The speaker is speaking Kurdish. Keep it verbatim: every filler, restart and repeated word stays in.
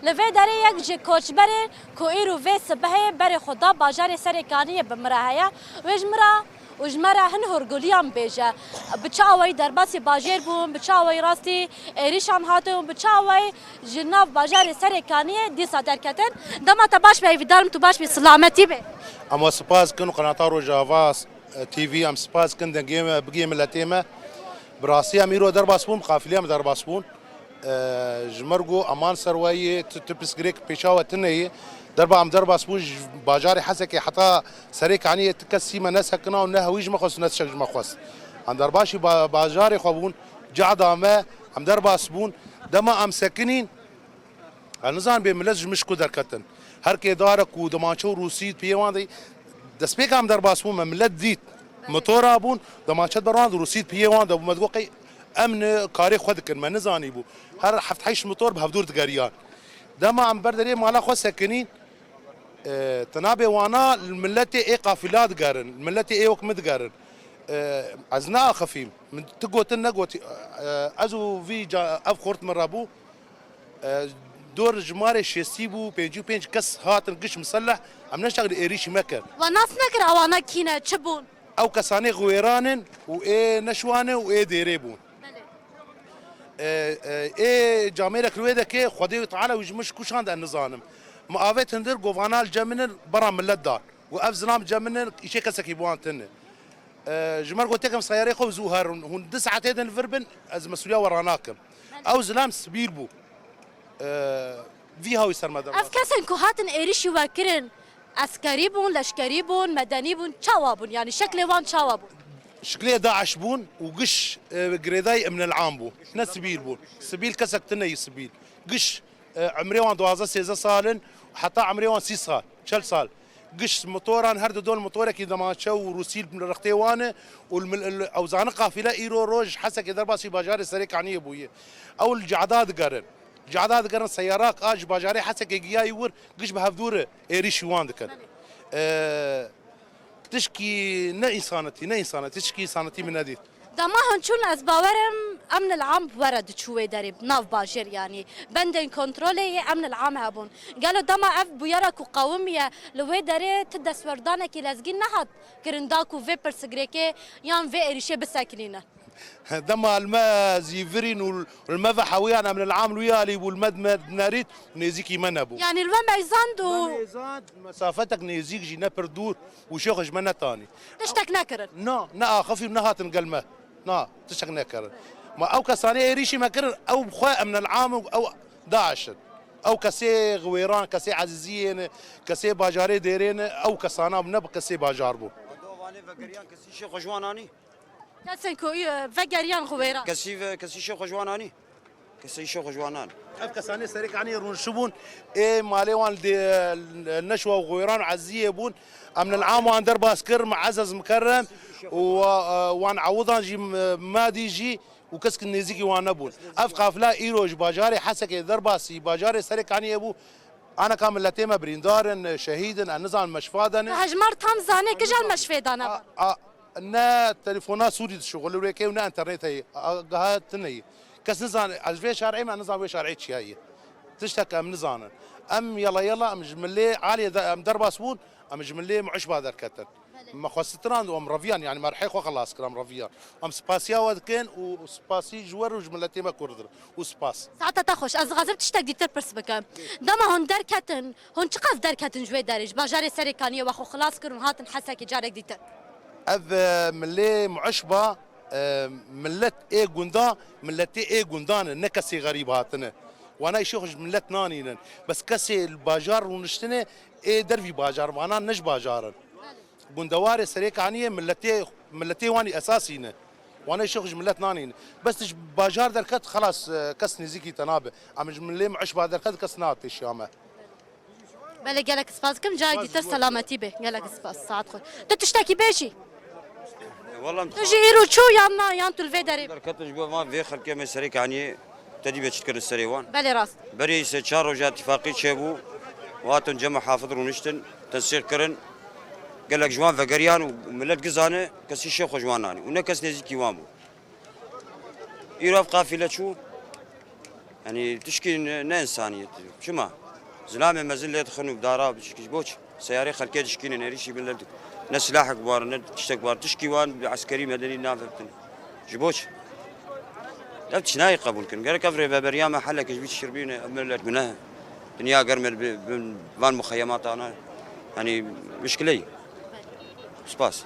Li vê derê yek ji koçberên ku îro vê sibehê berê xwe da bajarê Serê Kaniyê bi min re heye. Wê ji min re û ji me re hin hûrguliyan bêje. Bi çi awayî derbasî bajêr bûn, bi çi awayî rastî êrîşan hatin û bi çi awayî ji nav bajarê Serê Kaniyê dîsa derketin. Dema te baş be, hêvîdar im tu baş bî, silametî be. Em we spas dikin û qenata Rojava T V, em spas dikin dengê me bigihê miletê me. Bi rastî em îro derbas bûn, qafilê em derbas bûn. E, ji me re got, eman serwayê, tu, tu pirsgirêk pêşa we tune ye. Derba em derbas bûn ji bajarê Hesekê heta Serê Kaniyê ti kes sî me nesekina û ne hewî ji me xwest û ne tişek ji me xwest. Em derbasî ba-, bajarê xwe bûn, cada me, em derbas bûn. Dema em sekinîn, ez nizanim bê milet ji min ji ku derketin. Her kê darek û demançe û rûsî piyê wan de, destpêka em derbas bûn, me milet dît. Motora bûn, demançe ber wan de rûsî piyê wan de bû. Me digot qey em ne karê xwe dikin, me nizanîbû. Her heft heşt motor bi hevdûr digeriyan. Dema em ber derê mala xwe sekinîn, e, te nabê wana li miletê ê qafila digerin, li miletê ê wek min digerin. E, ez neaxifîm. Min tu gotin negotî, e, ez û vî ca-, ev xort min re bû. E, dor jimarê şêstî bû, pêncî û pênc kes hatin giş miseleh, em neştek li êrîşî me kir. We nas nekir ewana kî ne, çi bûn? Ew kesanê xwêran in û ê neşwan e û ê dêrê bûn. Belê. E, e, ê camêrek li wê de ke Xwedê Teala wî ji min ji kuşand ez nizanim. Min avêt hindir govana li cem min in, bera milet dan. Û ev zilam cem min in, îşê kesekî bi wan tune. E, ji me re got, tekem seyarê xwe zû herin. Hûn du saetê din li vir bin, ez mesûliya we ranakim. Ew zilam sibîl bû. E, vî hawî ser me derbas. Ev kesên ku hatin êrîşî we kirin, eskerî bûn, leşkerî bûn, medenî bûn, çawa bûn? Yanî şeklê wan çawa bûn? Şiklê DAIŞ bûn û giş, e, girêdayî emnel am bû. Ne sibîl bûn. Sibîl kesek tune yî sibîl. Giş, e, emrê wan duwazdeh sêzdeh sal in, heta emrê wan sî sal, çel sal. Giş motoran, her du dol motorekî demançe û rûsî li rextê wan e û li mil-, li, ew zane qafîle îro roj Hesekê derbasî bajarê Serê Kaniyê bûye. Ew li cada digerin. Cada digerin seyarak a ji bajarê Hesekê giyayî wir giş bi hevdû re êrîşî wan dikin. E, tişkî ne însanetî, ne însanetî, tişkî însanetî min nedît. Dema hûn çûn, ez bawer im emnil am bi we re diçû wê derê, nav bajêr yanî. Bendên kontrolê yê emnil am hebûn. Gelo dema ev bûyera ku qewimiye li wê derê ti destwerdanekî lezgîn nehat kirin da ku vê pirsgirêkê yan vê êrîşê bisekinîne? Dema li me zîvirîn û li me ve hewiyan emnil am li wî alî bû, li me, me dinerît û nêzîkî me nebû. Yanî li we meyzand û Me meyzand, mesafetek nêzîk jî ne pir dûr û şêxo ji me netanî. Tiştek nekirin? Na, neaxifî û nehatin gel me. Na, tiştek nekirin. Ma ew kesanê êrîşî me kirin, ew bi xwe emnel am û ew DAIŞ in. Ew kesê xwêran, kesê Ezîziyê ne, kesê bajarê Dêrê ne, ew kesana bû, ne bi kesê bajar bû. Dovanê vegeriyan kesî şêxo ji wan anî? Kesên ku, e, vegeriyan xwêran. Kesî ve, kesî şêxo ji wan anî? Kesî şêxo ji wan anî? Ev kesanê Serê Kaniyê rûnişibûn, ê malê wan li dê-, neşwa û xwêran û Ezîziyê bûn. Emnil am wan derbas kir, muezzez mukerrem û, e, wan ewidan jî, e, madî jî û kesk nêzîkî wan nebûn. Ev qafila îro ji bajarê Hesekê derbasî bajarê Serê Kaniyê bû. Aneka miletê me birîndar in, şehîd in, ez nizanim meşfa de ne. Hejmar tam zanê kija li meşfê de ne? A, a, ne telefona Sûrî dişuxulî wê kê û ne enternet heye. A, a, giha tune ye. Kes nizane, ez vê şerê me, nizan vê şerê çiya ye. Tiştek em nizanin. Em yala yala, em ji milê aliyê de, em derbas bûn, em ji milê muişba derketin. Me xwe sitirand û em reviyan, yanî me rihê xwe xelas kir, em reviyan. Em spasiya we dikin û spasî ji we re û ji miletê me Kurd re. Û spas. Saeta te xweş. Ez dixwazim tiştek dîtir pirs bikim. Dema hûn derketin, hûn çiqas derketin ji wê derê, ji bajarê Serê Kaniyê we xwe xilas kirin û hatin Hesekê carek dîtir? Ev, e, milê muişba, e, milet ê gunda, miletê ê gundan e, ne kesê xerîb hatine. Wana îşê xwe ji milet nanînin. Bes kesê li bajar rûniştine, ê dervî bajar, vana ne ji bajar in. Gundewarê Serê Kaniyê miletê, miletê wan î esasî ne. Wan ê şêx ji milet nanîn. Bes tu ji bajar derket, xelas, e, kes nêzîkî te nabe. Em ji milê muişba derket, kes nehat pêşiya me. Belê, gelek spas dikim. Carek dîtir selametî be. Gelek spas. Saet xweş. Tu tiştekî bêjî? Wala em Tu jî îro çû yan na, yan tu li vê derê? Derketin ji bo van vê xelkê me Serê Kaniyê. Te dî bê çi dikirin serê wan? Belê rast. Berê îse çar roja îtîfaqî çêbû û hatin cem û hafid rûniştin, tensîq kirin. Gelek ji wan vegeriyan û milet gizane kesî şêxo ji wan nanî û ne kes nêzîkî wan bû. Îro ev qafîle çû, Yanî tişkî ne, ne insaniyet. Çima? Zilamê mezin lê dixin û dara tişkî ji bo çi? Seyarê xelkê dişkînin êrîşî bin lê dik. Ne silahek bar, ne tiştek bar. Tişkî wan bi eskerî medenî navê bitin. Ji bo çi? Ev çi nayê qebûl kirin. Gerek ev rêveberiya me helek ji vî tişt bîne, ev millet guneh. Dinya germe bi, bi van muxeyematana. Yanî mişkileyî. Spas.